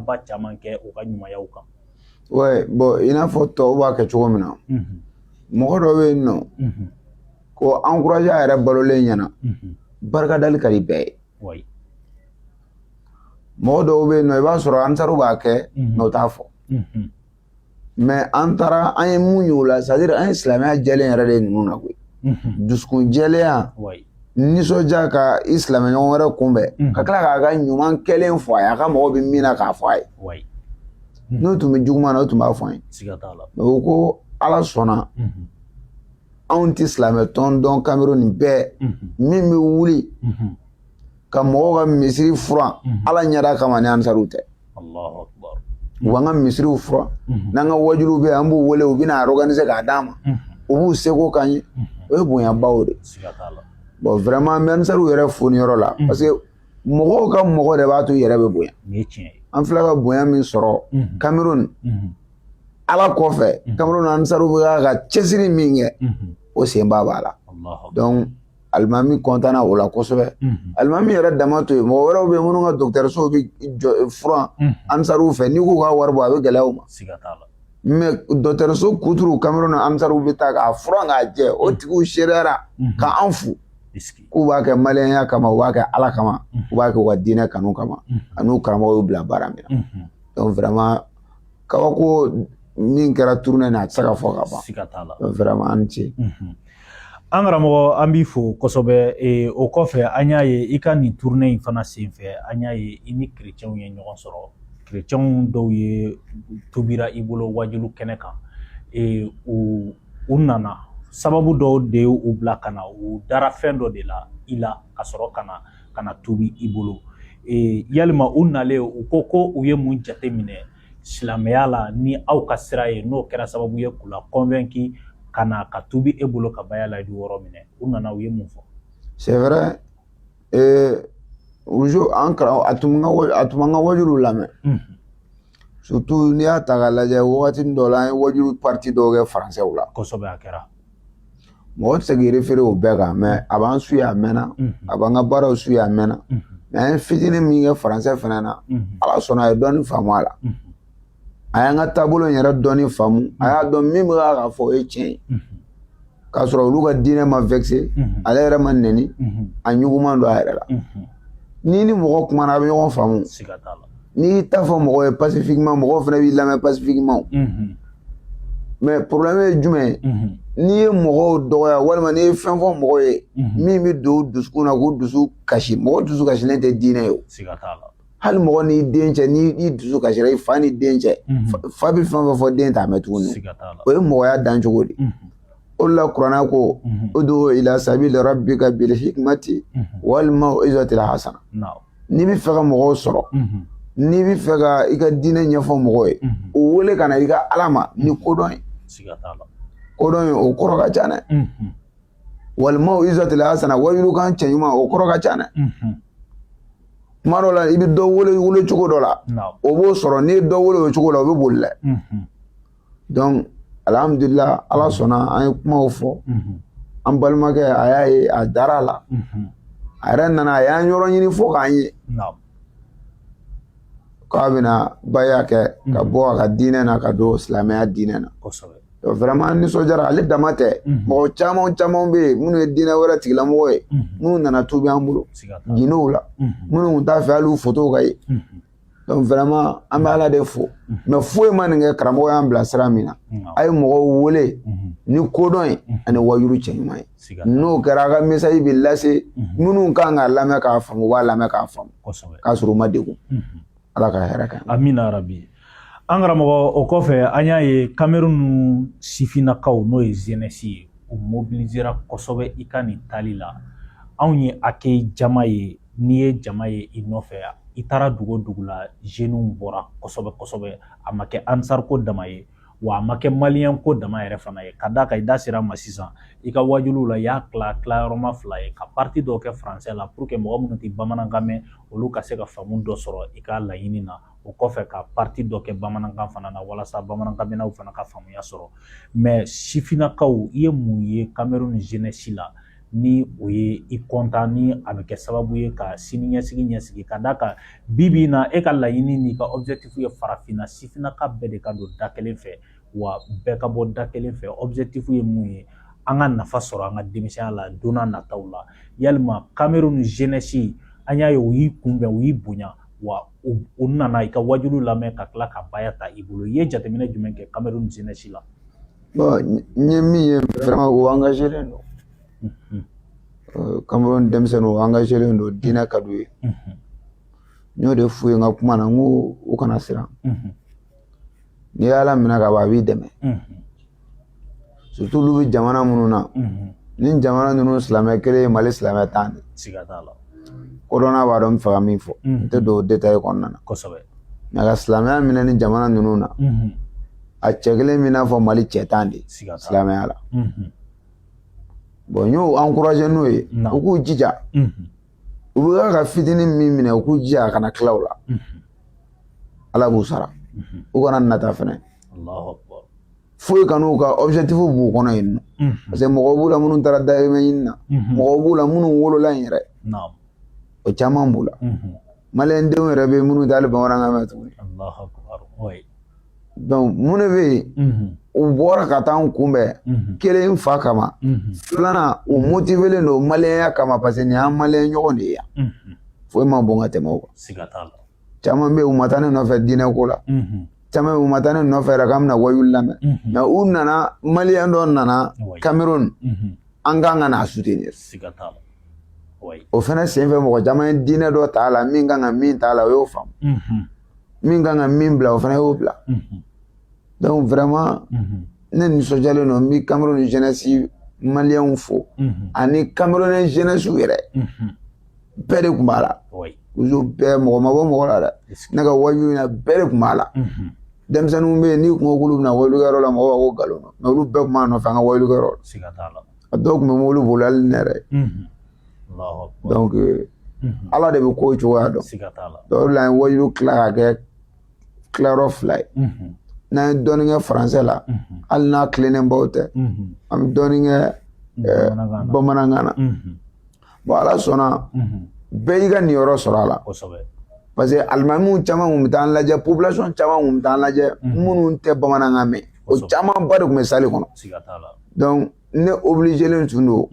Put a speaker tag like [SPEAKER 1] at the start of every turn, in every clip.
[SPEAKER 1] baaraba caman kɛ u ka ɲumanyaw kan.
[SPEAKER 2] Ouais, bon, i n'a fɔ tɔw b'a kɛ cogo min na, mɔgɔ dɔ bɛ yen nɔ ko encourager a yɛrɛ balolen ɲɛna, barikadali ka di bɛɛ ye. Mɔgɔ dɔw bɛ yen nɔ, i b'a sɔrɔ ansaru b'a kɛ, mais u t'a fɔ. Mais an taara, an ye mun ye o la, c'est à dire an ye silamɛya jɛlen yɛrɛ de ye ninnu na koyi. Dusukun jɛlenya, nisɔndiya ka i silamɛ ɲɔgɔn wɛrɛ kunbɛn, ka tila k'a ka ɲuman kɛlen fɔ a ye, a ka mɔgɔ bɛ min na k'a fɔ a ye. N'o tun bɛ juguman na, o tun b'a fɔ an ye.
[SPEAKER 1] Siga t'a la.
[SPEAKER 2] Mais o ko Ala sɔnna, anw tɛ silamɛ tɔn dɔn Cameroun nin bɛɛ min bɛ wuli ka mɔgɔw ka misiri furan Ala ɲɛda kama ni ansaruw tɛ.
[SPEAKER 1] Allahu akbar.
[SPEAKER 2] U b'an ka misiriw furan, n'an ka wajuliw bɛ yen, an b'u wele, u bɛna organiser k'a d'an ma, u b'u seko k'an ye. O ye bonyabaw de.
[SPEAKER 1] Siga t'a la.
[SPEAKER 2] Bon, vraiment, an bɛ ansaruw yɛrɛ fo nin yɔrɔ la, parce que mɔgɔw ka mɔgɔ de b'a to i yɛrɛ bɛ bonya.
[SPEAKER 1] Nin ye tiɲɛ ye.
[SPEAKER 2] An filɛ ka bonya min sɔrɔ Cameroun, Ala kɔfɛ, Cameroun ansaruw bɛ ka cɛsiri min kɛ, o senba b'a la.
[SPEAKER 1] Allahu akbar.
[SPEAKER 2] Donc alimami kɔntanna o la kosɛbɛ. Alimami yɛrɛ dama to yen, mɔgɔ wɛrɛw bɛ yen minnu ka dɔgɔtɔrɔsow bɛ jɔ furan ansaruw fɛ, n'i k'u ka wari bɔ, a bɛ gɛlɛya u ma.
[SPEAKER 1] Siga t'a la.
[SPEAKER 2] Mais dɔgɔtɔrɔso kuturu Cameroun, ansaruw bɛ taa k'a furan k'a jɛ, o tigiw seereyara ka an fu k'u b'a kɛ maliyɛnya kama, u b'a kɛ Ala kama, u b'a kɛ u ka diinɛ kanu kama, ani u karamɔgɔw y'u bila baara min na. Donc vraiment, kabako min kɛra tournée na, a tɛ se ka fɔ ka ban.
[SPEAKER 1] Siga t'a la.
[SPEAKER 2] Donc vraiment, an ni ce.
[SPEAKER 1] An karamɔgɔ, an b'i fo kosɛbɛ. O kɔfɛ, an y'a ye i ka nin tournée in fana senfɛ, an y'a ye i ni kerecɛnw ye ɲɔgɔn sɔrɔ. Kerecɛnw dɔw ye tubira i bolo wajulu kɛnɛ kan. U nana, sababu dɔw de ye u bila ka na, u dara fɛn dɔ de la i la ka sɔrɔ ka na tubi i bolo. Yalima u nalen, u ko ko u ye mun jate minɛ silamɛya la ni aw ka sira ye, n'o kɛra sababu ye k'u la convaincu ka na ka tubi e bolo ka baya layidu wɔɔrɔ minɛ? U nana, u ye mun fɔ?
[SPEAKER 2] C'est vrai, an karamɔgɔ a tun b'an ka wajuliw lamɛn. Surtout n'i y'a ta k'a lajɛ, wagati dɔw la, an ye wajulu partie dɔw kɛ faransɛw la.
[SPEAKER 1] Kosɛbɛ, a kɛra.
[SPEAKER 2] Mɔgɔ tɛ se k'i référer o bɛɛ kan, mais a b'an su a mɛnna, a b'an ka baaraw su a mɛnna. Mais an ye fitinin min kɛ faransɛ fana na, Ala sɔnna, a ye dɔɔnin faamu a la. A y'an ka taabolo in yɛrɛ dɔɔnin faamu, a y'a dɔn min bɛ k'a fɔ, o ye tiɲɛ ye. K'a sɔrɔ olu ka diinɛ ma vexé, ale yɛrɛ ma nɛni, a ɲuguman don a yɛrɛ la. N'i ni mɔgɔ kumana, a bɛ ɲɔgɔn faamu.
[SPEAKER 1] Siga t'a la.
[SPEAKER 2] N'i y'i ta fɔ mɔgɔ ye pacifiquement, mɔgɔw fana b'i lamɛn pacifiquement. Mais problème ye jumɛn ye? N'i ye mɔgɔw dɔgɔya, walima n'i ye fɛn fɔ mɔgɔw ye min bɛ don u dusukun na k'u dusu kasi, mɔgɔ dusu kasilen tɛ diinɛ ye o.
[SPEAKER 1] Siga t'a la.
[SPEAKER 2] Hali mɔgɔ n'i den cɛ, n'i dusu kasira, i fa ni den cɛ, fa bɛ fɛn fɛn fɔ, den t'a mɛn tuguni.
[SPEAKER 1] Siga t'a la.
[SPEAKER 2] O ye mɔgɔya dancogo de. O de la kuranɛ ko: udu ila sabili rabbika bil hikmati wal mau'izatil hasana. N'i bɛ fɛ ka mɔgɔw sɔrɔ, n'i bɛ fɛ ka i ka diinɛ ɲɛfɔ mɔgɔw ye, o wele ka na i ka Ala ma ni kodɔn ye.
[SPEAKER 1] Siga t'a la.
[SPEAKER 2] Kodɔn ye, o kɔrɔ ka ca dɛ. Wal mau'izatil hasana, wajulukan cɛɲuman, o kɔrɔ ka ca dɛ. Tuma dɔw la, i bɛ dɔ wele wele cogo dɔ la, o b'o sɔrɔ. N'i ye dɔ wele o cogo la, o bɛ boli dɛ. Donc alhamdulillah, Ala sɔnna, an ye kumaw fɔ. An balimakɛ, a y'a ye, a dara a la. A yɛrɛ nana, a y'an yɔrɔ ɲini fo k'an ye k'a bɛna baya kɛ ka bɔ a ka diinɛ na ka don silamɛya diinɛ na. Donc vraiment, an nisɔndiyara. Ale dama tɛ, mɔgɔ caman caman bɛ yen minnu ye diinɛ wɛrɛ tigilamɔgɔ ye, minnu nana tubi an bolo gindow la, minnu tun t'a fɛ hali u fotow ka ye. Donc vraiment, an bɛ Ala de fo. Mais foyi ma nin kɛ, karamɔgɔ y'an bila sira min na, a ye mɔgɔw wele ni kodɔn ye ani wajulu cɛɲuman ye. N'o kɛra, a ka message bɛ lase minnu kan k'a lamɛn k'a faamu, u b'a lamɛn k'a faamu k'a sɔrɔ u ma degun. Ala ka hɛrɛ kɛ.
[SPEAKER 1] Amina rabi. An karamɔgɔ, o kɔfɛ, an y'a ye Cameroun sifinnakaw, n'o ye jeunesse ye, u mobilisera kosɛbɛ i ka nin taali la. Anw ye accueil jama ye, n'i ye jama ye i nɔfɛ, i taara dugu o dugu la, jeunes bɔra kosɛbɛ kosɛbɛ. A ma kɛ ansar ko dama ye wa, a ma kɛ maliyɛn ko dama yɛrɛ fana ye. Ka d'a kan, i da sera a ma sisan, i ka wajuliw la, i y'a tila tilayɔrɔma fila ye, ka partie dɔw kɛ français la pour que mɔgɔ minnu tɛ bamanankan mɛn, olu ka se ka faamu dɔ sɔrɔ i ka laɲini na. O kɔfɛ, ka partie dɔ kɛ bamanankan fana na, walasa bamanankan mɛnnaw fana ka faamuya sɔrɔ. Mais sifinnakaw, i ye mun ye Cameroun jeunesse la Ni o ye i kɔntan ni a bɛ kɛ sababu ye ka sini ɲɛsigi ɲɛsigi, ka d'a kan bi bi in na e ka laɲini n'i ka objectif ye farafinna sifinnaka bɛɛ de ka don da kelen fɛ, wa bɛɛ ka bɔ da kelen fɛ. Objectif ye mun ye? An ka nafa sɔrɔ an ka denmisɛnya la don n'a nataw la. Yalima Cameroun jeunesse, an y'a ye u y'i kunbɛn, u y'i bonya, wa u nana i ka wajulu lamɛn ka tila ka baya ta i bolo. I ye jateminɛ jumɛn kɛ Cameroun jeunesse la?
[SPEAKER 2] Bon, n ye min ye, vraiment, u engagé len don. Cameroun denmisɛnninw, u engagé len don, diinɛ ka d'u ye. N y'o de f'u ye n ka kuma na, n ko u kana siran. N'i ye Ala minɛ ka ban, a b'i dɛmɛ. Surtout olu bɛ jamana minnu na, ni jamana ninnu silamɛ kelen ye Mali silamɛ 10 de.
[SPEAKER 1] Siga t'a la.
[SPEAKER 2] Kodɔnna b'a dɔn n bɛ fɛ ka min fɔ, n tɛ don o détail kɔnɔna na. Mais ka silamɛya minɛ ni jamana ninnu na, a cɛ kelen b'i n'a fɔ Mali cɛ 10 de silamɛya la. Bon, n y'o encouragé n'o ye, u k'u jija. U bɛ ka fitinin min minɛ, u k'u jija a kana tila o la. Ala b'u sara. U kana nata fɛnɛ. Foyi kan'u ka objectif b'u kɔnɔ yen nɔ. Parce que mɔgɔw b'u la minnu taara dahirimɛ ɲini na. Mɔgɔw b'u la minnu wolola yen yɛrɛ. O caman b'u la. Maliyɛn denw yɛrɛ bɛ yen minnu tɛ hali bamanankan mɛn tuguni. Donc mun de bɛ yen? U bɔra ka taa an kunbɛn, kelen fa kama, filanan u motivelen don maliyɛnya kama, parce que nin y'an maliyɛn ɲɔgɔn de ye yan. Foyi ma bon ka tɛmɛ o kan.
[SPEAKER 1] Siga t'a la.
[SPEAKER 2] Caman bɛ yen, u ma taa ne nɔfɛ diinɛ ko la. Caman bɛ yen, u ma taa ne nɔfɛ yɛrɛ k'an bɛna wajuli lamɛn. Mais u nana, maliyɛn dɔ nana Cameroun, an kan ka n'a soutenir.
[SPEAKER 1] Siga t'a la.
[SPEAKER 2] O fɛnɛ senfɛ, mɔgɔ caman ye diinɛ dɔ t'a la, min kan ka min t'a la, o y'o faamu. Min kan ka min bila, o fana y'o bila. Donc vraiment, ne nisɔndiyalen don. N bɛ Cameroun jeunesse maliyɛnw fo, ani Camerounais jeunesse yɛrɛ bɛɛ de tun b'a la. Toujours bɛɛ, mɔgɔ ma bɔ mɔgɔ la dɛ. Ne ka wajulu in na, bɛɛ de tun b'a la. Denmisɛnninw bɛ yen, n'i kun ko k'olu bɛna wajulukɛyɔrɔ la, mɔgɔw b'a fɔ ko nkalon don, mais olu bɛɛ tun b'a nɔfɛ an ka wajulukɛyɔrɔ la. A dɔw tun bɛ mobili boli hali ne yɛrɛ. Donc Ala de bɛ kow cogoya dɔn. Donc o de la an ye wajulu tila ka kɛ tilayɔrɔ fila ye. N'an ye dɔɔnin kɛ faransɛ la, hali n'a tilennenbaw tɛ, an bɛ dɔɔnin kɛ bamanankan na. Bon, Ala sɔnna, bɛɛ y'i ka niyɔrɔ sɔrɔ a la. Parce que alimamiw caman kun bɛ taa an lajɛ, population caman kun bɛ taa an lajɛ minnu tɛ bamanankan mɛn. O camanba de tun bɛ salle kɔnɔ. Donc ne obligé tun don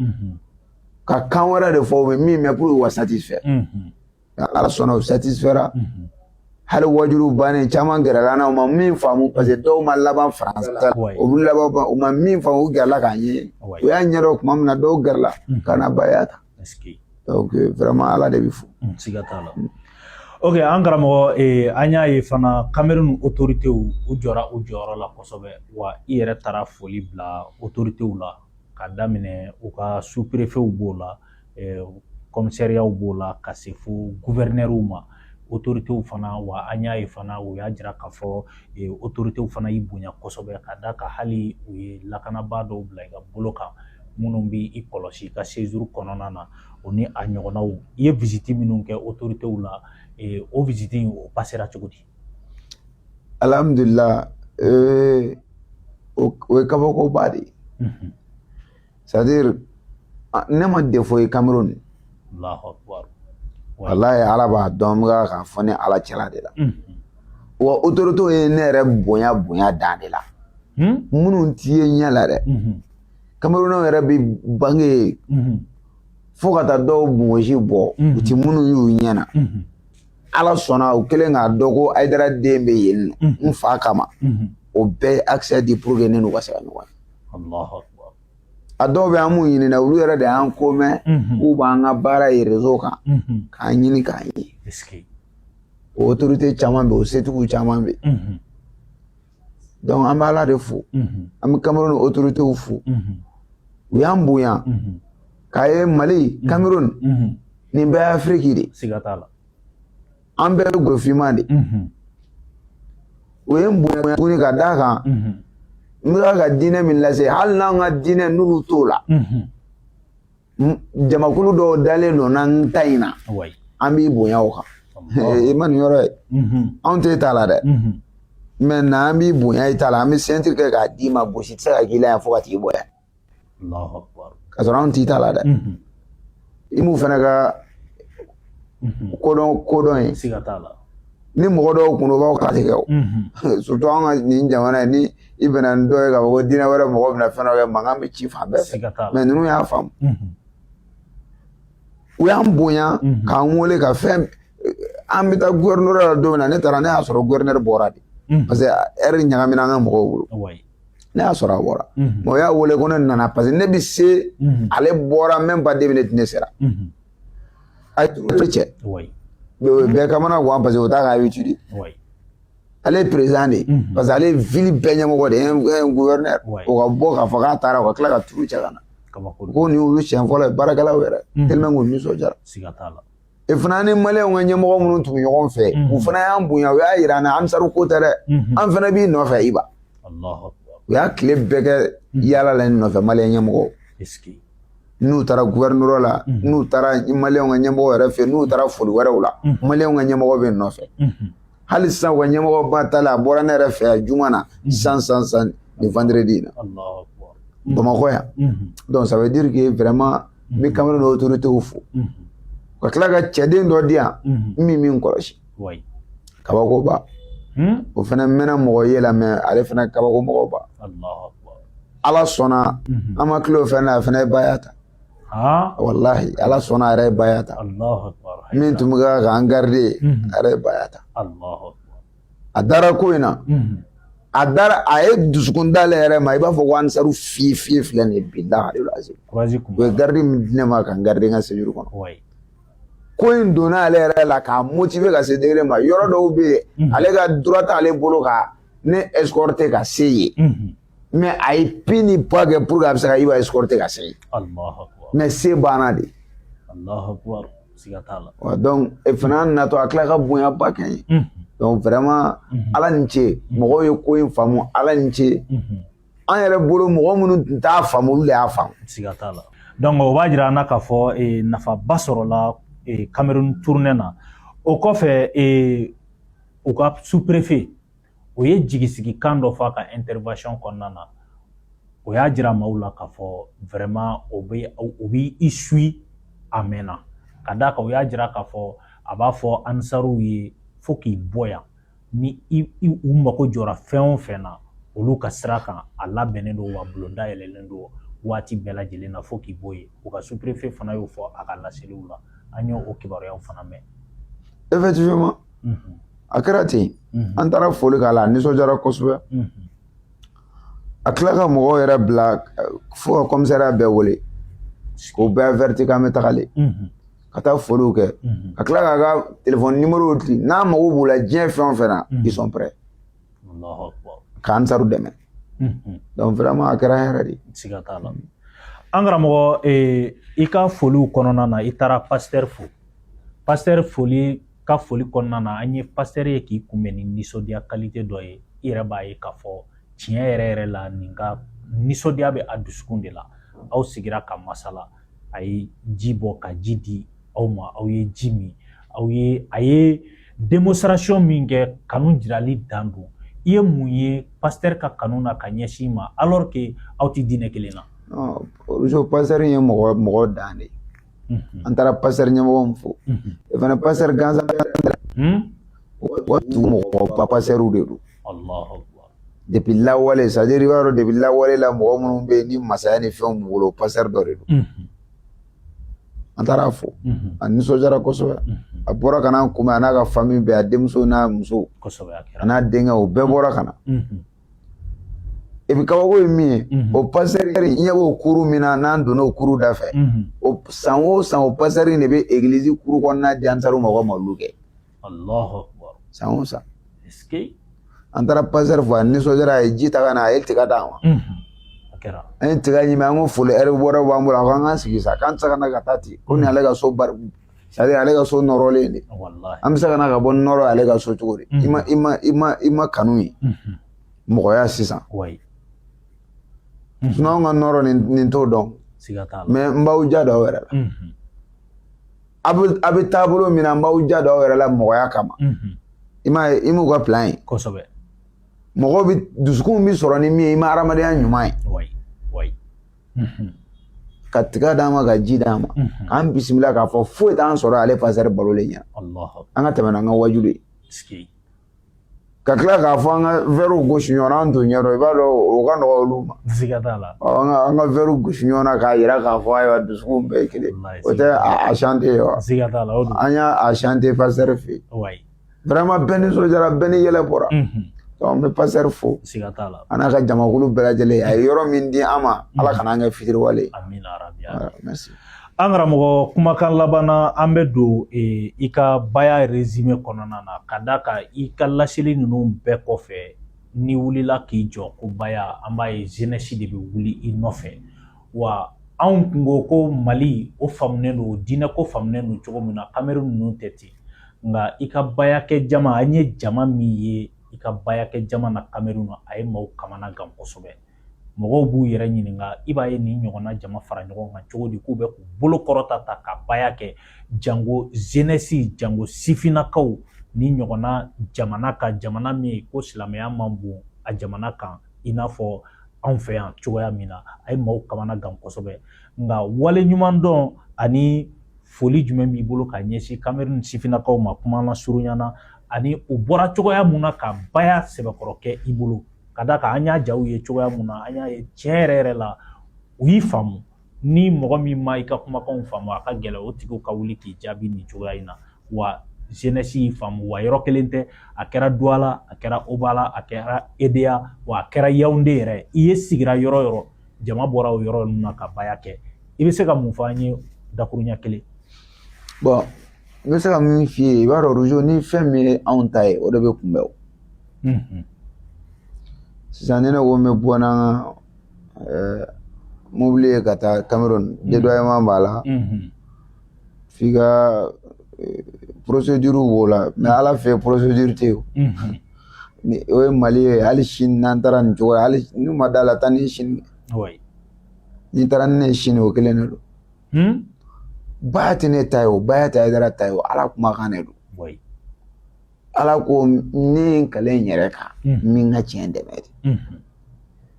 [SPEAKER 2] ka kan wɛrɛ de fɔ u bɛ min mɛn pour que u ka satisfait. Ala sɔnna, u satisfaira. Hali wajulu bannen, caman gɛrɛla an na, u ma min faamu, parce que dɔw ma laban faransɛ la, u bɛ laban, u ma min faamu, u gɛrɛla k'a ɲɛ. U y'a ɲɛdɔn tuma min na, dɔw gɛrɛla ka na baya ta. Donc vraiment, Ala de bɛ fo.
[SPEAKER 1] Siga t'a la. Ok, an karamɔgɔ, an y'a ye fana Cameroun autorités u jɔra u jɔyɔrɔ la kosɛbɛ, wa i yɛrɛ taara foli bila autorités la, ka daminɛ u ka sous-préfets b'o la, commissariats b'o la, ka se fo gouverneurs ma, autorités fana. Wa an y'a ye fana, u y'a jira k'a fɔ autorités fana y'i bonya kosɛbɛ, ka d'a kan hali u ye lakanabaa dɔw bila i ka bolo kan minnu b'i i kɔlɔsi i ka séjour kɔnɔna na, o ni a ɲɔgɔnnaw. I ye visite minnu kɛ autorités la, o visite in, o passera cogo di?
[SPEAKER 2] Alhamdulillah, o ye kabakoba de ye. C'est à dire, ne ma défaut ye Cameroun.
[SPEAKER 1] Allahu akbar.
[SPEAKER 2] Walahi, Ala b'a dɔn, n bɛ k'a fɔ ne Ala cɛla de la. Wa autorité ye ne yɛrɛ bonya bonya dan de la. Minnu t'i ye ɲɛ la dɛ. Camerounais yɛrɛ bɛ bange fo ka taa dɔw bongosi bɔ, u ti minnu y'u ɲɛ na. Ala sɔnna, u kɛlen k'a dɔn ko Hayidara den bɛ yen nɔ, n fa kama. O bɛɛ ye accès di pour que ne n'u ka se ka ɲɔgɔn ye.
[SPEAKER 1] Allahu akbar.
[SPEAKER 2] A dɔw bɛ an m'u ɲini na, olu yɛrɛ de y'an ko mɛn k'u b'an ka baara ye réseau kan, k'an ɲini k'an ye. O autorité caman bɛ yen, o setigiw caman bɛ yen. Donc an bɛ Ala de fo. An bɛ Cameroun autorités fo. U y'an bonya. K'a ye Mali, Cameroun, nin bɛɛ ye Afiriki de.
[SPEAKER 1] Siga t'a la.
[SPEAKER 2] An bɛɛ ye golofinman de. U ye n bonya tuguni ka d'a kan n bɛ ka diinɛ min lase, hali n'an ka diinɛ n'olu t'o la, jamakulu dɔw dalen don n'an ta in na, an b'i bonya o kan. I ma nin yɔrɔ ye, anw t'e ta la dɛ, mais n'an b'i bonya i ta la, an bɛ ceinture kɛ k'a d'i ma, gosi tɛ se ka k'i la yan fo ka t'i bɔ yan. Ka sɔrɔ anw t'i ta la dɛ. I m'u fana ka kodɔn ye.
[SPEAKER 1] Siga t'a la.
[SPEAKER 2] Ni mɔgɔ dɔw kun don, u b'a fɔ k'a tɛ kɛ o. Surtout anw ka nin jamana in, ni i bɛnna ni dɔ ye k'a fɔ ko diinɛ wɛrɛ mɔgɔ bɛna fɛn dɔ kɛ, mankan bɛ ci fan bɛɛ fɛ.
[SPEAKER 1] Siga t'a la.
[SPEAKER 2] Mais ninnu y'a faamu. U y'an bonya k'an wele ka fɛn. An bɛ taa gouverneur la don min na, ne taara, ne y'a sɔrɔ gouverneur bɔra de. Parce que heure ɲagamina an ka mɔgɔw bolo. Ne y'a sɔrɔ a bɔra. Mais o y'a wele ko ne nana, parce que ne bɛ se, ale bɔra même pas 2 minutes, ne sera. A ye turu cɛ. Bɛɛ kamana gan, parce que o t'a ka habitude. Ale ye président de ye. Parce que ale ye ville bɛɛ ɲɛmɔgɔ de ye, un gouverneur. O ka bɔ k'a fɔ k'a taara, o ka tila ka turu cɛ ka na.
[SPEAKER 1] Kabako.
[SPEAKER 2] Ko nin y'olu siɲɛ fɔlɔ ye baarakɛlaw yɛrɛ. Tellement k'u nisɔndiyara.
[SPEAKER 1] Siga t'a la.
[SPEAKER 2] E fana ni maliyɛnw ka ɲɛmɔgɔ minnu tun bɛ ɲɔgɔn fɛ, u fana y'an bonya, u y'a yira an na ansaru ko tɛ dɛ. An fana b'i nɔfɛ, Iba.
[SPEAKER 1] Allahu akbar.
[SPEAKER 2] U y'a tile bɛɛ kɛ yaala la nin nɔfɛ, maliyɛn ɲɛmɔgɔw.
[SPEAKER 1] Est-ce que
[SPEAKER 2] N'u taara gouverneur la, n'u taara maliyɛnw ka ɲɛmɔgɔ yɛrɛ fɛ, n'u taara foli wɛrɛw la, maliyɛnw ka ɲɛmɔgɔ bɛ nɔfɛ. Hali sisan, u ka ɲɛmɔgɔba ta la, a bɔra ne yɛrɛ fɛ yan juma na san san san nin vendredi in na.
[SPEAKER 1] Allahu akbar.
[SPEAKER 2] Bamakɔ yan. Donc ça veut dire que vraiment n bɛ Cameroun autorités fo. Ka tila ka cɛden dɔ di yan min kɔlɔsi. Kabakoba. O fana mɛnna mɔgɔ ye la, mais ale fana kabako mɔgɔba.
[SPEAKER 1] Allahu akbar.
[SPEAKER 2] Ala sɔnna, an ma tila o fɛn na, a fana ye baya ta. Walahi, Ala sɔnna, a yɛrɛ ye baya ta.
[SPEAKER 1] Allahu akbar.
[SPEAKER 2] Min tun bɛ k'an garder, a yɛrɛ ye baya ta.
[SPEAKER 1] Allahu akbar.
[SPEAKER 2] A dara ko in na. A dara, a ye dusukun d'ale yɛrɛ ma, i b'a fɔ ko ansaru fiye fiye filɛ nin ye, bilahi alazim.
[SPEAKER 1] Courage kun.
[SPEAKER 2] U ye garde min di ne ma ka n garder n ka séjour kɔnɔ. Ko in donna ale yɛrɛ la k'a motiver ka se degré ma. Yɔrɔ dɔw bɛ yen, ale ka droit t'ale bolo ka ne escorter ka se yen. Mais a ye pi ni pa kɛ pour que a bɛ se ka Iba escorter ka se yen.
[SPEAKER 1] Allahu akbar.
[SPEAKER 2] Mais se banna de.
[SPEAKER 1] Allahu akbar. Siga t'a la.
[SPEAKER 2] Donc e fana natɔ, a tila ka bonyaba kɛ n ye. Donc vraiment, Ala ni ce, mɔgɔw ye ko in faamu, Ala ni ce. An yɛrɛ bolo, mɔgɔ minnu tun t'a faamu, olu de y'a faamu.
[SPEAKER 1] Siga t'a la. Donc o b'a jira an na k'a fɔ nafaba sɔrɔla Cameroun tournée na. O kɔfɛ, u ka sous-préfet, o ye jigisigikan dɔ fɔ a ka intervention kɔnɔna na. O y'a jira maaw la k'a fɔ vraiment o bɛ o b'i i suit a mɛnna. Ka d'a kan, o y'a jira k'a fɔ a b'a fɔ ansaruw ye fo k'i bɔ yan, ni i u mago jɔra fɛn o fɛn na, olu ka sira kan, a labɛnnen don wa bulonda yɛlɛlen don waati bɛɛ lajɛlen na fo k'i bɔ yen. U ka sous-préfet fana y'o fɔ a ka laseliw la. An y'o o kibaruyaw fana mɛn.
[SPEAKER 2] Effectivement, a kɛra ten. An taara foli k'a la, a nisɔndiyara kosɛbɛ. A tila ka mɔgɔw yɛrɛ bila fo ka commissariat bɛɛ wele k'o bɛɛ averti k'an bɛ tagalen ka taa foliw kɛ, ka tila k'a ka téléphone numéro di, n'a mago b'u la diɲɛ fɛn o fɛn na, ils sont prêts
[SPEAKER 1] Allahu akbar.
[SPEAKER 2] k'an ansaru dɛmɛ. Donc vraiment, a kɛra hɛrɛ de ye.
[SPEAKER 1] Siga t'a la. An karamɔgɔ, i ka foliw kɔnɔna na, i taara pasteur fo. Pasteur foli ka foli kɔnɔna na, an ye pasteur ye k'i kunbɛn ni nisɔndiya qualité dɔ ye. I yɛrɛ b'a ye k'a fɔ tiɲɛ yɛrɛ yɛrɛ la, nin ka nisɔndiya bɛ a dusukun de la. Aw sigira ka masala, a ye ji bɔ ka ji di aw ma, aw ye ji min, aw ye a ye démonstration min kɛ, kanu jirali dan don. I ye mun ye pasteur ka kanu na ka ɲɛsin i ma, alors que aw tɛ diinɛ kelen na?
[SPEAKER 2] Non, Rousseau, pasteur ye mɔgɔ mɔgɔ dan de ye. An taara pasteur ɲɛmɔgɔ min fo, o fana pasteur gansan, o tugu mɔgɔba pasteur de don.
[SPEAKER 1] Allahu akbar.
[SPEAKER 2] Depuis lawale, c'est à dire i b'a dɔn, depuis lawale la, mɔgɔ minnu bɛ yen ni masaya ni fɛnw b'u bolo, pasteur dɔ de don. An taara fo, a nisɔndiyara kosɛbɛ. A bɔra ka n'an kunbɛn, a n'a ka famille bɛɛ, a denmuso n'a muso,
[SPEAKER 1] Kosɛbɛ, a kɛra.
[SPEAKER 2] a n'a denkɛ, o bɛɛ bɔra ka na. Et puis kabako ye min ye, o pasteur in ɲɛ b'o kuru min na, n'an donna o kuru da fɛ, o san o san, o pasteur in de bɛ église kuru kɔnɔna di ansaru ma, u ka mawulu kɛ.
[SPEAKER 1] Allahu akbar.
[SPEAKER 2] San o san.
[SPEAKER 1] Est-ce que
[SPEAKER 2] An taara pasteur fo, a nisɔndiyara, a ye ji ta ka na, a ye tiga d'an ma.
[SPEAKER 1] A kɛra.
[SPEAKER 2] An ye tiga ɲimi, an ko foli ɛri wɛrɛ b'an bolo. A ko an k'an sigi sa, k'an tɛ se ka na ka taa ten, ko nin ale ka so bari, c'est à dire ale ka so nɔrɔlen de.
[SPEAKER 1] Wallahi.
[SPEAKER 2] An bɛ se ka na ka bɔ nɔrɔ ale ka so cogo di? I ma kanu ye mɔgɔya sisan. Sinon anw ka nɔrɔ nin t'o dɔn.
[SPEAKER 1] Siga t'a la.
[SPEAKER 2] Mais n b'aw ja don aw yɛrɛ la. A bɛ taabolo min na, n b'aw ja don aw yɛrɛ la mɔgɔya kama. I m'a ye, i m'u ka plan ye.
[SPEAKER 1] Kosɛbɛ.
[SPEAKER 2] Mɔgɔw bɛ dusukun bɛ sɔrɔ ni min ye, i ma hadamadenya ɲuman ye.
[SPEAKER 1] Oui. Oui.
[SPEAKER 2] Ka tiga d'an ma, ka ji d'an ma, k'an bisimila k'a fɔ foyi t'an sɔrɔ ale pasɛri balolen ɲɛna. An ka tɛmɛ n'an ka wajulu ye. Ka tila k'a fɔ an ka wɛriw gosi ɲɔgɔn na, an t'o ɲɛdɔn, i b'a dɔn o ka nɔgɔ olu ma.
[SPEAKER 1] Siga t'a la.
[SPEAKER 2] An ka wɛriw gosi ɲɔgɔn na k'a yira k'a fɔ ayiwa dusukun bɛɛ ye kelen. O tɛ a chante ye wa?
[SPEAKER 1] Siga t'a la, o don.
[SPEAKER 2] An y'a chante pasɛri fɛ yen. Vraiment bɛɛ nisɔndiyara, bɛɛ ni yɛlɛ bɔra. Donc n bɛ pasɛri fo.
[SPEAKER 1] Siga t'a la.
[SPEAKER 2] A n'a ka jamakulu bɛɛ lajɛlen, a ye yɔrɔ min di an ma, Ala kana an kɛ fitiriwale ye.
[SPEAKER 1] Amina rabi.
[SPEAKER 2] Merci.
[SPEAKER 1] An karamɔgɔ, kumakan laban na, an bɛ don i ka baya résumé kɔnɔna na, ka da kan i ka laseli ninnu bɛɛ kɔfɛ, n'i wulila k'i jɔ ko baya, an b'a ye jeunesse de bɛ wuli i nɔfɛ. Wa anw kun ko ko Mali o faamunen don, diinɛ ko faamunen don cogo min na, Cameroun ninnu tɛ ten. Nka i ka baya kɛ jama, an ye jama min ye i ka baya kɛ jama na Cameroun, a ye maaw kamana gan kosɛbɛ. Mɔgɔw b'u yɛrɛ ɲininka, i b'a ye nin ɲɔgɔnna jama fara ɲɔgɔn kan cogo di k'u bɛ k'u bolo kɔrɔta ta ka baya kɛ, jango jeunesse, jango sifinnakaw ni ɲɔgɔnna jamana kan, jamana min ko silamɛya man bon a jamana kan i n'a fɔ anw fɛ yan cogoya min na. A ye maaw kamana gan kosɛbɛ. Nka wale ɲuman dɔn ani foli jumɛn b'i bolo ka ɲɛsin Cameroun sifinnakaw ma kuma na surunya na, ani u bɔra cogoya mun na ka baya sɛbɛkɔrɔ kɛ i bolo, ka da kan an y'a jaw ye cogoya mun na, an y'a ye tiɲɛ yɛrɛ yɛrɛ la u y'i faamu. Ni mɔgɔ min ma i ka kumakanw faamu, a ka gɛlɛn o tigiw ka wuli k'i jaabi nin cogoya in na. Wa jeunesse y'i faamu, wa yɔrɔ kelen tɛ, a kɛra Douala, a kɛra Obala, a kɛra Edea, wa a kɛra Yaoundé yɛrɛ. I ye sigira yɔrɔ yɔrɔ, jama bɔra o yɔrɔ ninnu na ka baya kɛ. I bɛ se ka mun fɔ an ye dakuruɲɛ kelen?
[SPEAKER 2] Bon, n bɛ se ka min f'i ye, i b'a dɔn Rojo, ni fɛn min ye anw ta ye, o de bɛ kunbɛn o. Sisan ni ne ko n bɛ bɔ n'an ka mobili ye ka taa Cameroun, dédouanement b'a la, f'i ka procédure b'o la, mais Ala fɛ procédure tɛ yen. Ni o ye Mali ye, hali sini n'an taara nin cogo la, hali n'u ma da la, taa ni sini. N'i taara ni ne ye sini, o kelen de don. Baya tɛ ne ta ye o, baya tɛ Hayidara ta ye o, Ala kumakan de don. Ala ko ne ye n kale n yɛrɛ kan, min ka tiɲɛ dɛmɛ de.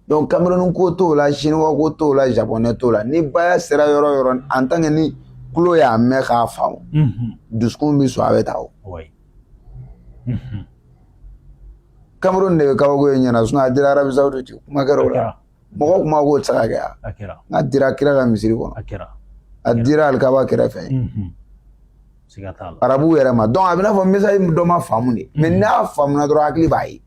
[SPEAKER 2] Donc Cameroun ko t'o la, Chinois ko t'o la, Japonais t'o la. Ni baya sera yɔrɔ o yɔrɔ, en tant que ni tulo y'a mɛn k'a faamu, dusukun bɛ sɔn, a bɛ taa o. Cameroun de bɛ kabako ye ɲɛna, sinon a dira Arabie Saoudite, kuma kɛra o la. Mɔgɔw kuma k'o tɛ se ka kɛ yan. N'a dira kira ka misiri kɔnɔ, a dira alikaba kɛrɛfɛ. Arabuw yɛrɛ ma. Donc a bɛ n'a fɔ message dɔ ma faamu de, mais n'a faamuna dɔrɔn hakili b'a ye.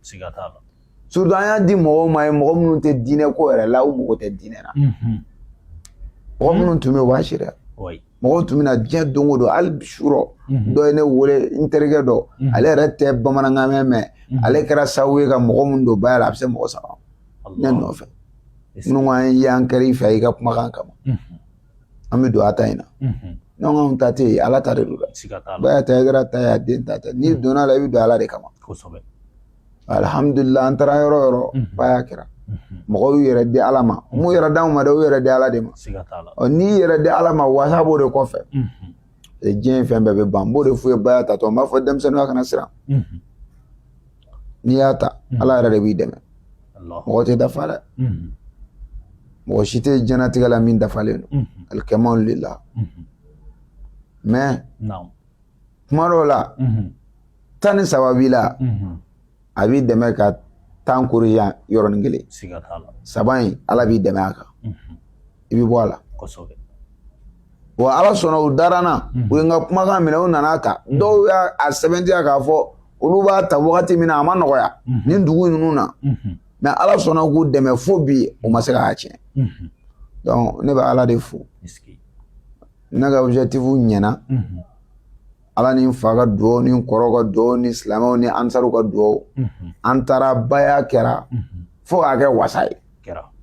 [SPEAKER 2] Surtout an y'a di mɔgɔw ma ye, mɔgɔ minnu tɛ diinɛ ko yɛrɛ la, u mago tɛ diinɛ na. Mɔgɔ minnu tun bɛ yen, u b'a seereya. Mɔgɔw tun bɛ na diɲɛ don o don, hali surɔ dɔ ye ne wele, n terikɛ dɔ, ale yɛrɛ tɛ bamanankan mɛn, ale kɛra sababu ye ka mɔgɔ minnu don baya la, a bɛ se mɔgɔ 3 ne nɔfɛ. Minnu ko an ye an kɛra i fɛ i ka kumakan kama, an bɛ don a ta in na. N'anw k'anw ta tɛ yen, Ala ta de don dɛ. Baya ta Hayidara ta ye, a den ta tɛ. N'i donna a la, i bɛ don Ala de kama. Alhamdulillah, an taara yɔrɔ o yɔrɔ, baya kɛra. Mɔgɔw y'u yɛrɛ di Ala ma. U m'u yɛrɛ d'anw ma dɛ, u yɛrɛ di Ala de ma. N'i yɛrɛ di Ala ma, wasa b'o de kɔfɛ. Diɲɛ fɛn bɛɛ bɛ ban. N b'o de f'u ye baya tatɔ. N b'a fɔ denmisɛnninw kana siran. N'i y'a ta, Ala yɛrɛ de b'i dɛmɛ. Mɔgɔ tɛ dafa dɛ. Mɔgɔ si tɛ diɲɛlatigɛ la min dafalen don. Alikamalu lillah. Mais kuma dɔw la, 13 b'i la, a b'i dɛmɛ ka 10 corriger yɔrɔnin kelen. 3 in, Ala b'i dɛmɛ a kan. I bɛ bɔ a la. Wa Ala sɔnna, u dara n na, u ye n ka kumakan minɛ, u nana ta. Dɔw y'a sɛbɛntiya k'a fɔ olu b'a ta wagati min na, a ma nɔgɔya nin dugu ninnu na. Mais Ala sɔnna k'u dɛmɛ fo bi, u ma se k'a tiɲɛ. Donc ne bɛ Ala de fo. Ne ka objectif ɲɛna. Ala ni n fa ka duwawu, ni n kɔrɔ ka duwawu, ni silamɛw ni ansaruw ka duwawu. An taara, baya kɛra fo k'a kɛ wasa ye.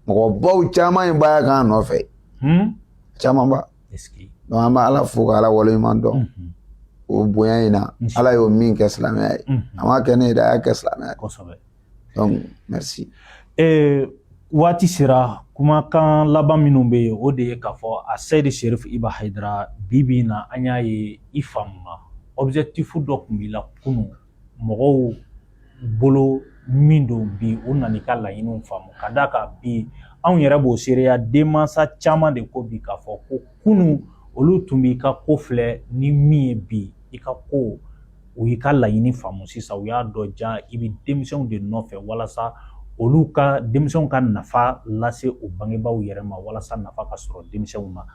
[SPEAKER 2] Mɔgɔbaw caman ye baya k'an nɔfɛ. Camanba. Donc an bɛ Ala fo ka Ala waleɲuman dɔn. O bonya in na, Ala y'o min kɛ silamɛya ye. A m'a kɛ ne ye dɛ, a y'a kɛ silamɛya ye. Donc merci.
[SPEAKER 1] Waati sera, kumakan laban minnu bɛ yen, o de ye k'a fɔ a Seyidi Serif Iba Hayidara, bi bi in na an y'a ye i faamuna. Objectif dɔ tun b'i la kunun mɔgɔw bolo min don bi, u nana i ka laɲiniw faamu. Ka d'a kan bi, anw yɛrɛ b'o seereya, denmansa caman de ko bi k'a fɔ ko kunun olu tun b'i ka ko filɛ ni min ye, bi i ka ko, u y'i ka laɲini faamu. Sisan u y'a dɔn ja i bɛ denmisɛnw de nɔfɛ walasa olu ka denmisɛnw ka nafa lase u bangebaaw yɛrɛ ma, walasa nafa ka sɔrɔ denmisɛnw na.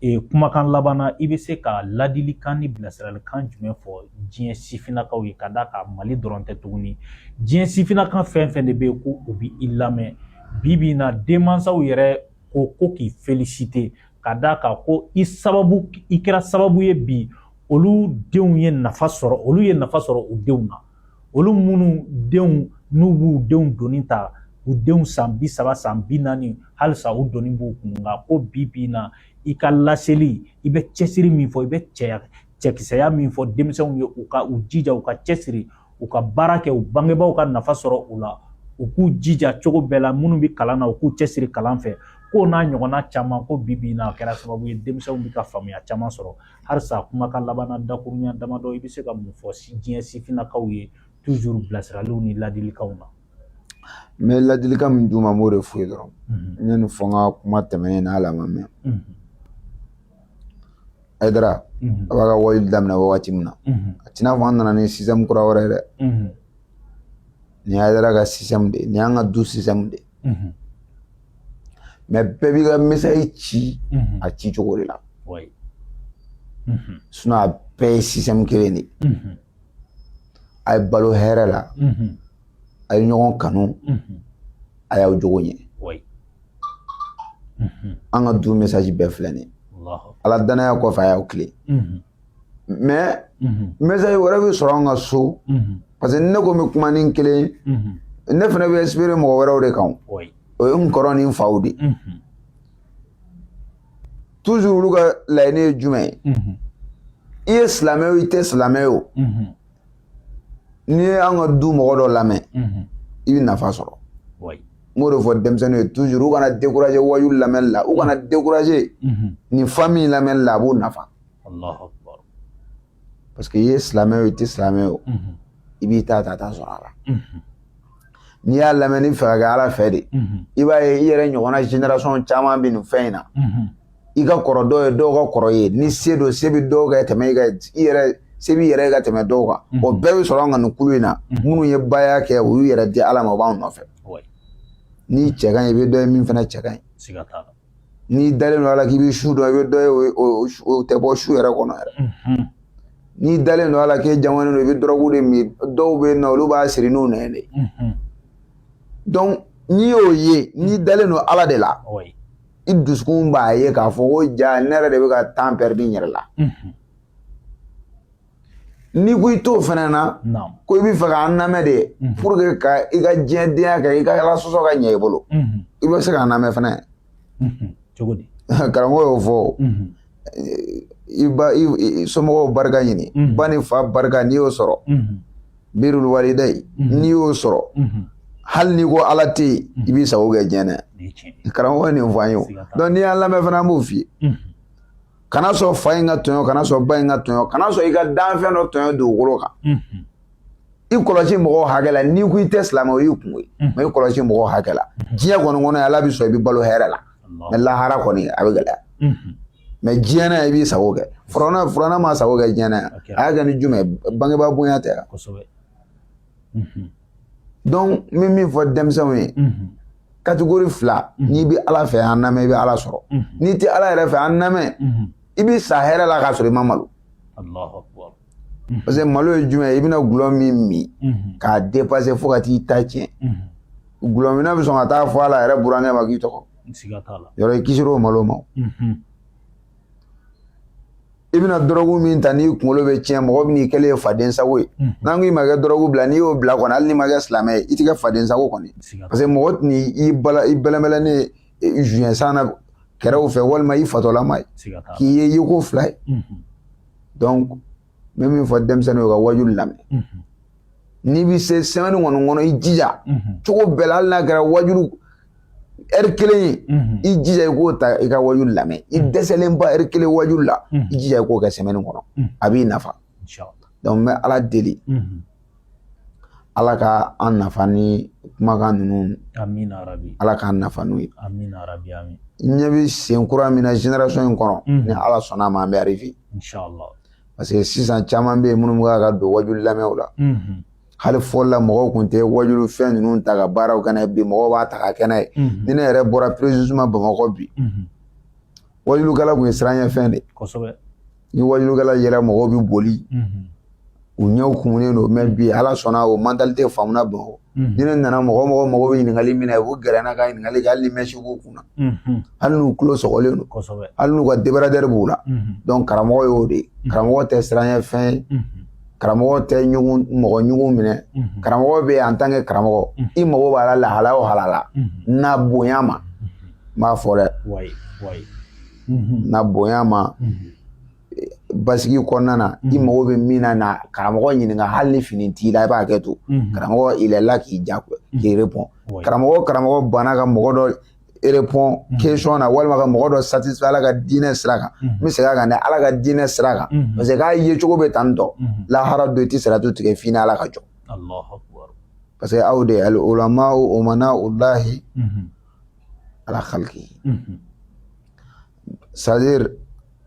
[SPEAKER 1] Kumakan laban na, i bɛ se ka ladilikan ni bilasiralikan jumɛn fɔ diɲɛ sifinnakaw ye? Ka d'a kan Mali dɔrɔn tɛ tuguni, diɲɛ sifinnaka fɛn fɛn de bɛ yen ko u bɛ i lamɛn bi bi in na, denmansaw yɛrɛ ko k'i féliciter, ka d'a kan ko i sababu, i kɛra sababu ye bi olu denw ye nafa sɔrɔ, olu ye nafa sɔrɔ u denw na, olu minnu denw n'u b'u denw doni ta, u denw san 30, san 40, halisa u doni b'u kun. Nka ko bi bi in na, i ka laseli, i bɛ cɛsiri min fɔ, i bɛ cɛya cɛkisɛya min fɔ denmisɛnw ye, u ka u jija, u ka cɛsiri, u ka baara kɛ, u bangebaaw ka nafa sɔrɔ u la, u k'u jija cogo bɛɛ la, minnu bɛ kalan na, u k'u cɛsiri kalan fɛ, k'o n'a ɲɔgɔnna caman, ko bi bi in na a kɛra sababu ye denmisɛnw bɛ ka faamuya caman sɔrɔ. Halisa kumakan laban na, dakurunya damadɔ, i bɛ se ka mun fɔ diɲɛ sifinnakaw ye toujours, bilasiraliw ni ladilikanw na?
[SPEAKER 2] N bɛ ladilikan min d'u ma, n b'o de f'u ye dɔrɔn. N ye nin fɔ n ka kuma tɛmɛnen na, hali a ma mɛn. Hayidara a b'a ka wajuli daminɛ wagati min na, a t'i n'a fɔ an nana ni système kura wɛrɛ ye dɛ. Nin ye Hayidara ka système de ye, nin y'an ka du système de ye. Mais bɛɛ b'i ka message ci a ci cogo de la. Sinon a bɛɛ ye système kelen de ye. A ye balo hɛrɛ la, a ye ɲɔgɔn kanu, a y'aw jogo ɲɛ. An ka du message bɛɛ filɛ nin ye. Ala danaya kɔfɛ, a y'aw tilen. Mais message wɛrɛ bɛ sɔrɔ an ka so, parce que ne ko n bɛ kuma ni kelen ye, ne fana bɛ inspiré mɔgɔ wɛrɛw de kan. O ye n kɔrɔ ni n faw de ye. Toujours olu ka laɲini ye jumɛn ye? I ye silamɛ o, i tɛ silamɛ ye o, n'i ye an ka du mɔgɔ dɔ lamɛn, i bɛ nafa sɔrɔ. N b'o de fɔ denmisɛnninw ye toujours, u kana décourager wajuli lamɛnli la, u kana décourager nin famille lamɛnli la, a b'u nafa. Parce que i ye silamɛ o, i tɛ silamɛ ye o, i b'i ta ta ta sɔrɔ a la. N'i y'a lamɛn ni fɛ ka kɛ Ala fɛ de, i b'a ye i yɛrɛ ɲɔgɔnna génération caman bɛ nin fɛn in na. I ka kɔrɔ dɔw ye, dɔw ka kɔrɔ ye, ni se don, se bɛ dɔw kɛ tɛmɛ i ka, i yɛrɛ se b'i yɛrɛ ye ka tɛmɛ dɔw kan. O bɛɛ bɛ sɔrɔ an ka nin kulu in na. Minnu ye baya kɛ, u y'u yɛrɛ di Ala ma, u b'anw nɔfɛ. N'i cɛ ka ɲi, i bɛ dɔ ye min fana cɛ ka ɲi. N'i dalen don a la k'i bɛ su dɔn, i bɛ dɔ ye o tɛ bɔ su yɛrɛ kɔnɔ yɛrɛ. N'i dalen don a la k'e jamanen don, i bɛ dɔrɔgu de min, dɔw bɛ yen nɔ, olu b'a siri n'u nɛn de. Donc n'i y'o ye, n'i dalen don Ala de la, i dusukun b'a ye k'a fɔ ko ja ne yɛrɛ de bɛ ka temps perdu n yɛrɛ la. N'i ko i t'o fana na, ko i bɛ fɛ k'an lamɛn de pour que ka i ka diɲɛdenya kɛ, i ka Ala sɔsɔ ka ɲɛ i bolo, i bɛ se k'an lamɛn fana.
[SPEAKER 1] Cogo di?
[SPEAKER 2] Karamɔgɔ y'o fɔ. I ba, i somɔgɔw barika ɲini, ba ni fa barika, n'i y'o sɔrɔ, birul walidayi, n'i y'o sɔrɔ, hali n'i ko Ala tɛ yen, i b'i sago kɛ diɲɛ na. Karamɔgɔ ye nin fɔ an ye o. Donc n'i y'an lamɛn fana, an b'o f'i ye. Kana sɔn fa in ka tɔɲɔ, kana sɔn ba in ka tɔɲɔ, kana sɔn i ka danfɛn dɔ tɔɲɔ dugukolo kan. I kɔlɔsi mɔgɔw hakɛ la. N'i ko i tɛ silamɛ, o y'i kungo ye, mais i kɔlɔsi mɔgɔw hakɛ la. Diɲɛ kɔni kɔnɔ, Ala bɛ sɔn i bɛ balo hɛrɛ la, mais lahara kɔni a bɛ gɛlɛya. Mais diɲɛ na, i b'i sago kɛ. Furanna ma sago kɛ diɲɛ na yan, a y'a kɛ ni jumɛn? Bangebaa bonya tɛ yan. Donc n bɛ min fɔ denmisɛnw ye, catégorie fila: n'i bɛ Ala fɛ, an lamɛn, i bɛ Ala sɔrɔ. N'i tɛ Ala yɛrɛ fɛ, an lamɛn, i bɛ sa hɛrɛ la k'a sɔrɔ i ma malo. Parce que malo ye jumɛn ye? I bɛna gulɔ min min k'a dépasser fo ka t'i ta tiɲɛ, gulɔminna bɛ sɔn ka taa fɔ a la yɛrɛ burankɛ ma k'i tɔgɔ yɔrɔ, i kisir'o malo ma. I bɛna dɔrɔgu min ta, n'i kunkolo bɛ tiɲɛ, mɔgɔ bɛ n'i kɛlen ye faden sago ye. N'an ko i ma kɛ dɔrɔgu bila, n'i y'o bila kɔni, hali n'i ma kɛ silamɛ ye, i tɛ kɛ faden sago kɔni. Parce que mɔgɔ tɛn'i i bala i bɛlɛnbɛlɛnnen juin san na kɛrɛw fɛ, walima i fatɔlama ye k'i ye yeko fila ye. Donc n bɛ min fɔ denmisɛnninw ye, ka wajuli lamɛn. N'i bɛ se semaine kɔni kɔnɔ, i jija cogo bɛɛ la, hali n'a kɛra wajulu ɛri kelen ye, i jija i k'o ta, i ka wajulu lamɛn. I dɛsɛlenba ɛri kelen wajulu la, i jija i k'o kɛ semaine kɔnɔ, a b'i nafa. Donc n bɛ Ala deli. Ala ka an nafa ni kumakan ninnu.
[SPEAKER 1] Amina rabi.
[SPEAKER 2] Ala k'an nafa n'u ye.
[SPEAKER 1] Amina rabi, amin.
[SPEAKER 2] N ɲɛ bɛ sen kura min na génération in kɔnɔ, ni Ala sɔnna a ma, an bɛ arriver.
[SPEAKER 1] Inshallah.
[SPEAKER 2] Parce que sisan caman bɛ yen minnu bɛ ka don wajuli lamɛnw la. Hali fɔlɔ la, mɔgɔw tun tɛ wajulu fɛn ninnu ta ka baaraw kɛ n'a ye. Bi mɔgɔw b'a ta ka kɛ n'a ye. Ni ne yɛrɛ bɔra précisément Bamakɔ bi, wajulukɛla tun ye siranɲɛfɛn de ye. Ni wajulukɛla yɛrɛ, mɔgɔw bɛ boli, u ɲɛw kumunen don. Mais bi, Ala sɔnna, o mentalité faamuna Bamakɔ. Ni ne nana, mɔgɔ mɔgɔ mago bɛ ɲininkali min na, u bɛ gɛrɛ n na ka ɲininkali kɛ, hali ni mèche b'u kunna, hali n'u tulo sɔgɔlen don, hali n'u ka débardeur b'u la. Donc karamɔgɔ y'o de ye. Karamɔgɔ tɛ siranɲɛfɛn ye, karamɔgɔ tɛ ɲugun mɔgɔ ɲugun minɛ. Karamɔgɔ bɛ yen en tant que karamɔgɔ, i mago b'a la lahala o halala na bonya ma, n b'a fɔ dɛ, na bonya ma, basigi kɔnɔna na, i mago bɛ min na, na karamɔgɔ ɲininka. Hali ni fini t'i la, i b'a kɛ to karamɔgɔ, il est là k'i ja k'i répond. Karamɔgɔ banna ka mɔgɔ dɔ répond question na, walima ka mɔgɔ dɔ satisfait Ala ka diinɛ sira kan, n bɛ segin a kan dɛ, Ala ka diinɛ sira kan, parce que k'a ye cogo bɛ tan tɔ, lahara don i tɛ siratu tigɛ f'i ni Ala ka jɔ. Parce que aw de al ulama umana ullahi ala khalqi, c'est à dire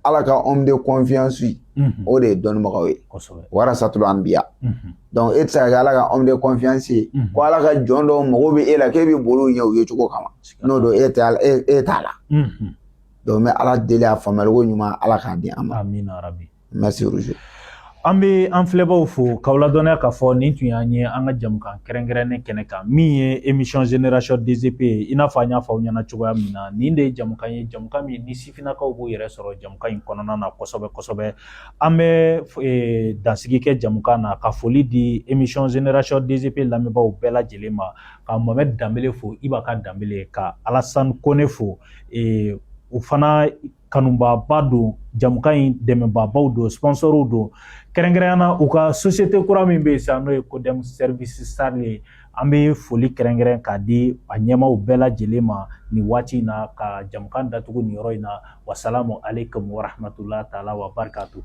[SPEAKER 2] Ala ka homme de confiance, o de ye dɔnnibagaw ye, warasatul anbiya. Donc e tɛ se ka kɛ Ala ka homme de confiance ye ko Ala ka jɔn dɔw mago bɛ e la, k'e bɛ boli u ɲɛ u ye cogo kama, n'o don e tɛ e t'a la. Donc n bɛ Ala deli, a faamuyaliko ɲuman, Ala k'a di an ma.
[SPEAKER 1] Amina rabi.
[SPEAKER 2] Merci Roger.
[SPEAKER 1] An bɛ an filɛbaw fo k'aw ladɔnniya k'a fɔ nin tun y'an ye an ka jamukan kɛrɛnkɛrɛnnen kɛnɛ kan, min ye émission Génération DGP ye. I n'a fɔ an y'a fɔ aw ɲɛna cogoya min na, nin de ye jamukan ye, jamukan min ni sifinnakaw b'u yɛrɛ sɔrɔ jamukan in kɔnɔna na kosɛbɛ kosɛbɛ. An bɛ dansigi kɛ jamukan na ka foli di émission Génération DGP lamɛnbaaw bɛɛ lajɛlen ma, ka Mohamed Danbele fo, Iba ka Danbele, ka Alassane Kone fo, o fana kanubaaba don jamukan in, dɛmɛbaabaw don, sponsorw don, kɛrɛnkɛrɛnya na u ka société kura min bɛ yen sisan, n'o ye Codem Service Sar ye. An bɛ foli kɛrɛnkɛrɛn k'a di a ɲɛmaaw bɛɛ lajɛlen ma nin waati in na, ka jamukan datugu nin yɔrɔ in na. Wasalamu aleykum warahmatulah taala wa barakatu.